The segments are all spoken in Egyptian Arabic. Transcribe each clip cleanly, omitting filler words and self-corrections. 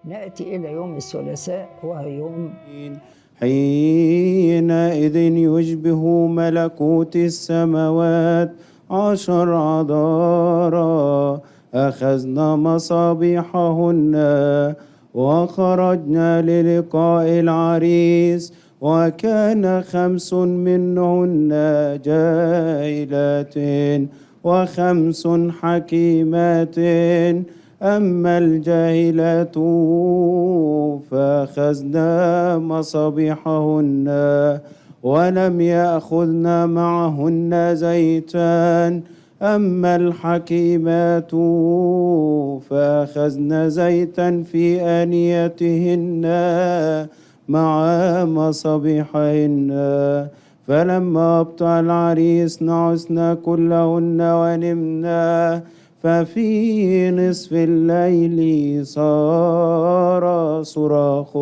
نأتي إلى يوم الثلاثاء وهو يوم حينئذ يشبه ملكوت السماوات 10 عذارى أخذنا مصابيحهن وخرجنا للقاء العريس، وكان 5 منهن جاهلات و5 حكيمات. أما الجاهلات فأخذنا مصابيحهن ولم يأخذن معهن زيتا. أما الحكيمات فأخذن زيتا في آنيتهن مع مصابيحهن. فلما أبطأ العريس نعسنا كلهن ونمنا. ففي نصف الليل صار صراخ: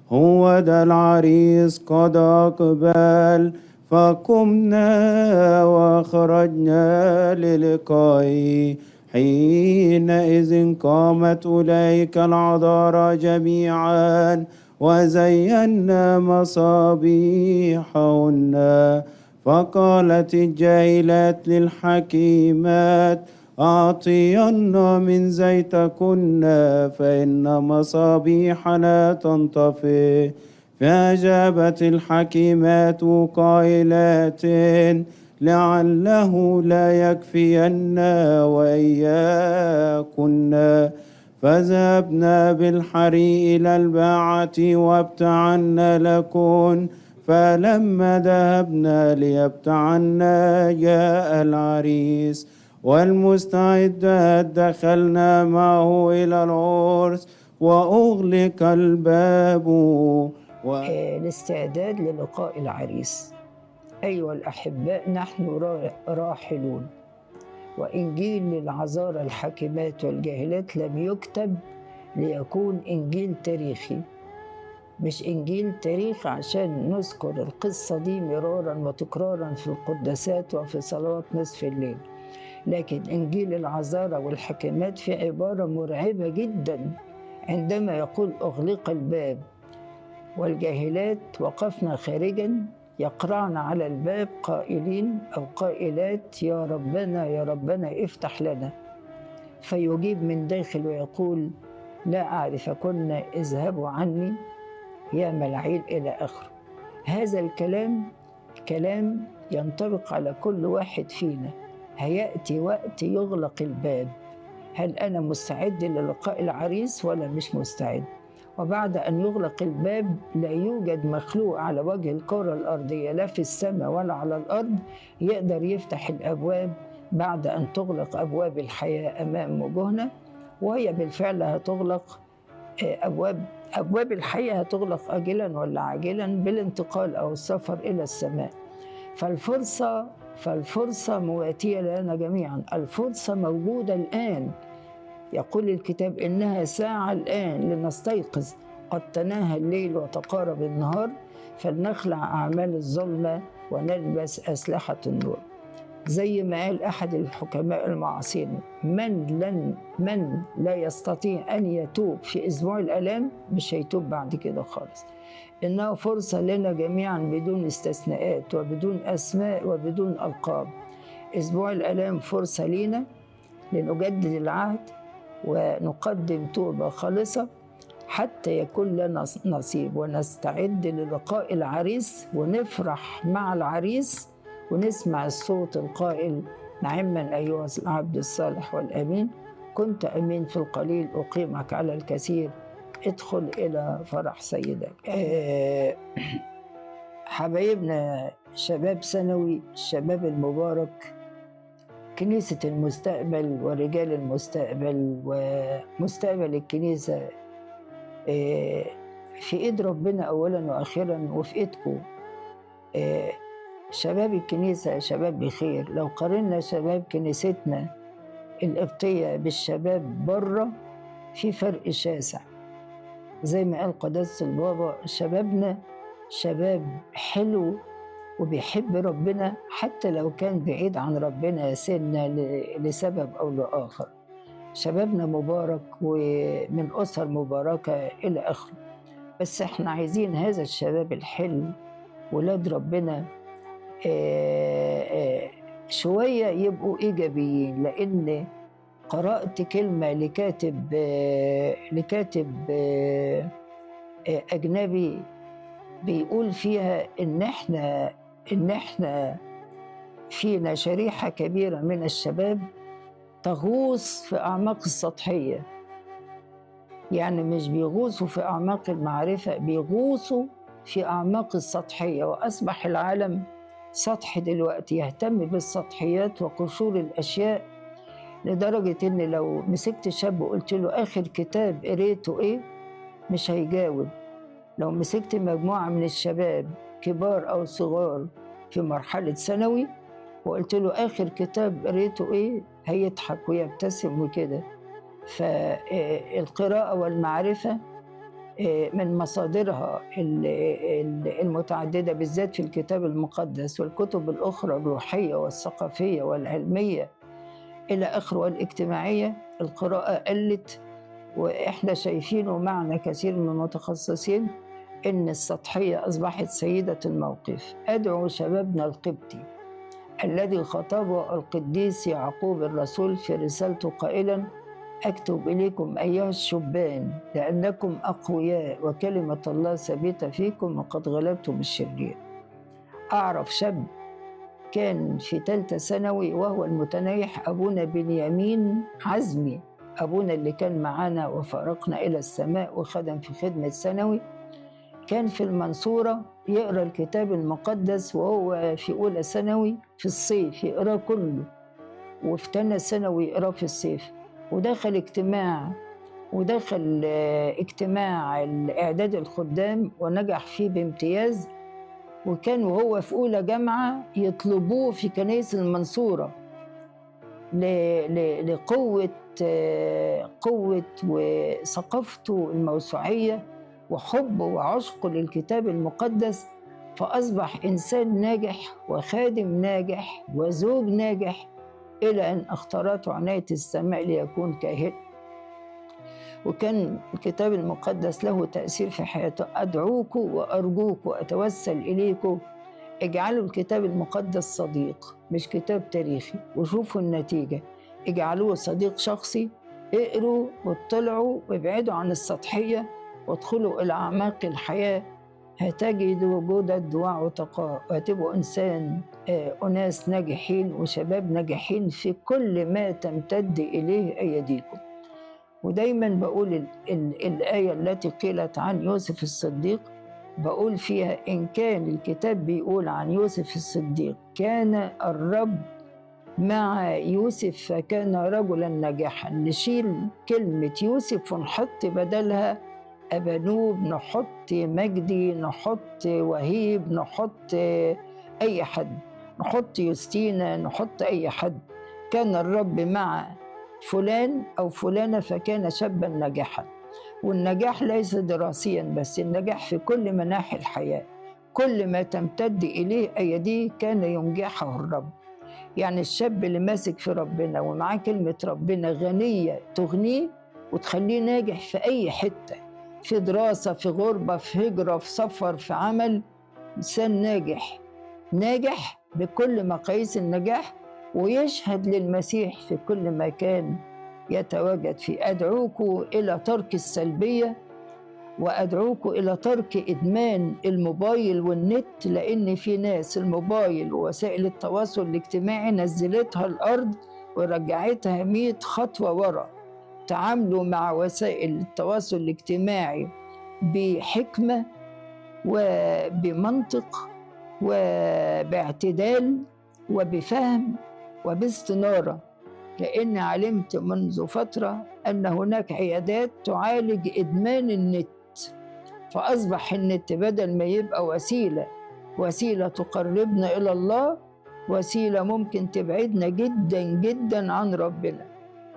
هو ذا العريس قد أقبل، فقمنا وخرجنا للقائه. حينئذ قامت أولئك العذارى جميعا وزينا مصابيحهن. فقالت الجاهلات للحكيمات: أعطينا من زيتكن فإن مصابيحنا تنطفئ. فأجابت الحكيمات قائلات: لعله لا يكفينا وإياكن. فذهبنا بالحري إلى الباعة وابتعنا لكن. فلما ذهبنا ليبتعنا جاء العريس، والمستعدات دخلنا معه إلى العرس وأغلق الباب. الاستعداد للقاء العريس. أيها الأحباء، نحن راحلون، وإنجيل للعذارى الحاكمات والجاهلات لم يكتب ليكون إنجيل تاريخي، مش إنجيل تاريخي عشان نذكر القصة دي مرارا وتكرارا في القداسات وفي صلوات نصف الليل. لكن إنجيل العذارى والحاكمات في عبارة مرعبة جدا عندما يقول: أغلق الباب والجاهلات وقفنا خارجا يقرعن على الباب قائلين أو قائلات: يا ربنا يا ربنا افتح لنا. فيجيب من داخل ويقول: لا أعرفكن، اذهبوا عني يا ملعيل، إلى آخره. هذا الكلام كلام ينطبق على كل واحد فينا. هيأتي وقت يغلق الباب. هل أنا مستعد للقاء العريس ولا مش مستعد؟ وبعد أن يغلق الباب لا يوجد مخلوق على وجه الكرة الأرضية، لا في السماء ولا على الأرض، يقدر يفتح الأبواب بعد أن تغلق أبواب الحياة أمام وجوهنا. وهي بالفعل هتغلق أبواب الحياة، هتغلق آجلا ولا عاجلا بالانتقال أو السفر إلى السماء. فالفرصة مواتية لنا جميعا، الفرصة موجودة الآن. يقول الكتاب إنها ساعة الآن لنستيقظ، قد تناهى الليل وتقارب النهار، فلنخلع أعمال الظلمة ونلبس أسلحة النور. زي ما قال أحد الحكماء المعاصرين: من لا يستطيع أن يتوب في أسبوع الآلام مش هيتوب بعد كده خالص. إنها فرصة لنا جميعا بدون استثناءات وبدون أسماء وبدون ألقاب. أسبوع الآلام فرصة لنا لنجدد العهد ونقدم توبة خالصة حتى يكون لنا نصيب، ونستعد للقاء العريس ونفرح مع العريس ونسمع الصوت القائل: نعما أيها العبد الصالح والأمين، كنت أمين في القليل أقيمك على الكثير، ادخل إلى فرح سيدك. حبايبنا شباب ثانوي، الشباب المبارك، كنيسة المستقبل ورجال المستقبل ومستقبل الكنيسة في إيد ربنا أولا وأخيرا، وفي إيدكم. شباب الكنيسة شباب بخير. لو قارنا شباب كنيستنا القبطية بالشباب بره في فرق شاسع. زي ما قال قداسة البابا، شبابنا شباب حلو وبيحب ربنا حتى لو كان بعيد عن ربنا سنة لسبب أو لآخر. شبابنا مبارك ومن أسر مباركة إلى آخره، بس احنا عايزين هذا الشباب الحلو ولاد ربنا شوية يبقوا إيجابيين. لأن قرأت كلمة لكاتب أجنبي بيقول فيها إن إحنا فينا شريحة كبيرة من الشباب تغوص في أعماق السطحية. يعني مش بيغوصوا في أعماق المعرفة، بيغوصوا في أعماق السطحية. وأصبح العالم سطح دلوقتي، يهتم بالسطحيات وقشور الأشياء، لدرجة إن لو مسكت شاب وقلت له آخر كتاب قريته إيه مش هيجاوب. لو مسكت مجموعة من الشباب كبار أو صغار في مرحلة ثانوي وقلت له آخر كتاب قريته إيه هيضحك ويبتسم وكده. فالقراءة والمعرفة من مصادرها المتعددة، بالذات في الكتاب المقدس والكتب الأخرى الروحية والثقافية والعلمية إلى آخره والاجتماعية، القراءة قلت. وإحنا شايفينه معنا كثير من المتخصصين إن السطحية أصبحت سيدة الموقف. أدعو شبابنا القبطي الذي خطبه القديس يعقوب الرسول في رسالته قائلا: أكتب إليكم أيها الشبان لأنكم أقوياء وكلمة الله ثابتة فيكم وقد غلبتم الشرير. أعرف شاب كان في ثالثة ثانوي وهو المتنيح أبونا بنيامين عزمي، أبونا اللي كان معانا وفارقنا إلى السماء وخدم في خدمة ثانوي، كان في المنصورة يقرأ الكتاب المقدس وهو في أولى ثانوي في الصيف يقرأ كله، وفي تانية ثانوي يقرأ في الصيف. ودخل اجتماع، ودخل اجتماع الإعداد الخدام ونجح فيه بامتياز. وكان وهو في أولى جامعة يطلبوه في كنيسة المنصورة لقوة قوة وثقافته الموسوعية وحبه وعشقه للكتاب المقدس. فأصبح إنسان ناجح وخادم ناجح وزوج ناجح، إلى أن اختارته عناية السماء ليكون كاهن. وكان الكتاب المقدس له تأثير في حياته. أدعوكم وأرجوكم وأتوسل إليكم، اجعلوا الكتاب المقدس صديق، مش كتاب تاريخي، وشوفوا النتيجة. اجعلوه صديق شخصي، اقروا واطلعوا وابعدوا عن السطحية وادخلوا إلى أعماق الحياة، هتجدوا جدد وعتقاء، وهتبقوا إنسان أناس ناجحين وشباب ناجحين في كل ما تمتد إليه أيديكم. ودايما بقول الآية التي قيلت عن يوسف الصديق، بقول فيها إن كان الكتاب بيقول عن يوسف الصديق كان الرب مع يوسف فكان رجلا ناجحا، نشيل كلمة يوسف ونحط بدلها أبانوب، نحط مجدي، نحط وهيب، نحط أي حد، نحط يوستينا، نحط أي حد. كان الرب مع فلان أو فلانة فكان شابا ناجحا. والنجاح ليس دراسيا بس، النجاح في كل مناحي الحياة، كل ما تمتد إليه أيديه كان ينجحه الرب. يعني الشاب اللي ماسك في ربنا ومعاه كلمة ربنا غنية تغنيه وتخليه ناجح في أي حتة، في دراسة، في غربة، في هجرة، في سفر، في عمل، إنسان ناجح، ناجح بكل مقاييس النجاح، ويشهد للمسيح في كل مكان يتواجد فيه. أدعوكم إلى ترك السلبية، وأدعوكم إلى ترك إدمان الموبايل والنت، لأن في ناس الموبايل ووسائل التواصل الاجتماعي نزلتها الأرض ورجعتها 100 خطوة ورا. تعاملوا مع وسائل التواصل الاجتماعي بحكمة وبمنطق وباعتدال وبفهم وباستنارة، لأن علمت منذ فترة أن هناك عيادات تعالج إدمان النت، فأصبح النت بدل ما يبقى وسيلة تقربنا إلى الله، وسيلة ممكن تبعدنا جدا جدا عن ربنا.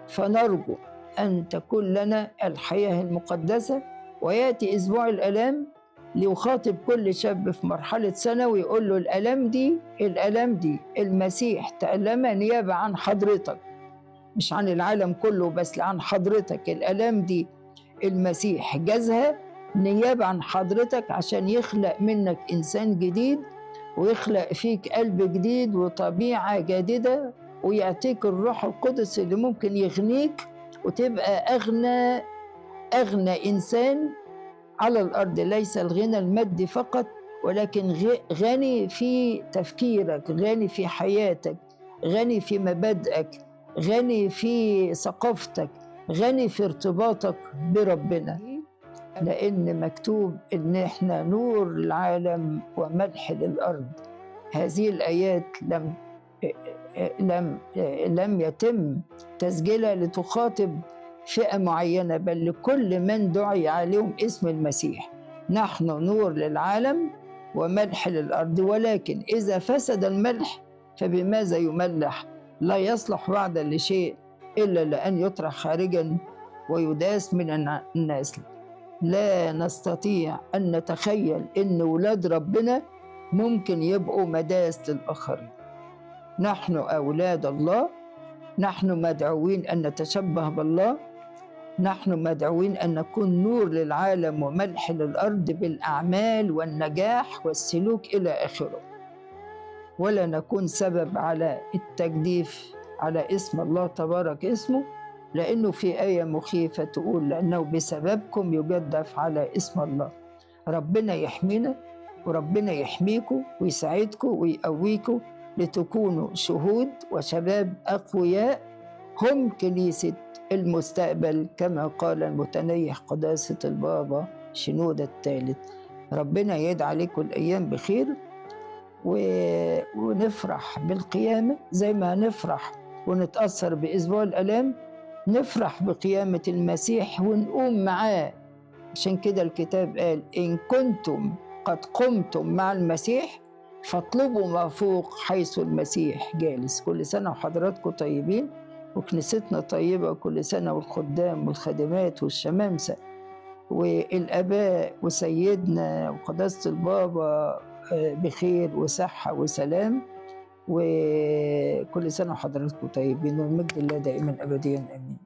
فنرجو أن تكون لنا الحياة المقدسة. ويأتي أسبوع الآلام ليخاطب كل شاب في مرحلة ثانوي ويقول له الآلام دي، الآلام دي المسيح تألم نيابة عن حضرتك، مش عن العالم كله بس، عن حضرتك. الآلام دي المسيح جازها نيابة عن حضرتك عشان يخلق منك إنسان جديد، ويخلق فيك قلب جديد وطبيعة جديدة، ويعطيك الروح القدس اللي ممكن يغنيك وتبقى أغنى إنسان على الأرض. ليس الغنى المادي فقط، ولكن غني في تفكيرك، غني في حياتك، غني في مبادئك، غني في ثقافتك، غني في ارتباطك بربنا. لأن مكتوب إن إحنا نور العالم وملح للأرض. هذه الآيات لم يتم تسجيلها لتخاطب فئة معينة، بل لكل من دعي عليهم اسم المسيح. نحن نور للعالم وملح للأرض، ولكن إذا فسد الملح فبماذا يملح؟ لا يصلح بعد لشيء إلا لأن يطرح خارجا ويداس من الناس. لا نستطيع أن نتخيل أن ولاد ربنا ممكن يبقوا مداس للآخرين. نحن أولاد الله، نحن مدعوين أن نتشبه بالله، نحن مدعوين أن نكون نور للعالم وملح للأرض بالأعمال والنجاح والسلوك إلى آخره، ولا نكون سبب على التجديف على اسم الله تبارك اسمه، لأنه في آية مخيفة تقول لأنه بسببكم يجدف على اسم الله. ربنا يحمينا وربنا يحميكم ويساعدكم ويقويكم لتكونوا شهود وشباب أقوياء هم كنيسة المستقبل، كما قال المتنيح قداسة البابا شنودة الثالث. ربنا يدعي عليكم الأيام بخير، ونفرح بالقيامة زي ما نفرح ونتأثر بأسبوع الآلام، نفرح بقيامة المسيح ونقوم معاه. عشان كده الكتاب قال إن كنتم قد قمتم مع المسيح فاطلبوا ما فوق حيث المسيح جالس. كل سنة وحضراتكم طيبين، وكنيستنا طيبة، وكل سنة والخدام والخادمات والشمامسة والآباء وسيدنا وقداسة البابا بخير وصحة وسلام. وكل سنة وحضراتكم طيبين، والمجد لله دائما أبديا آمين.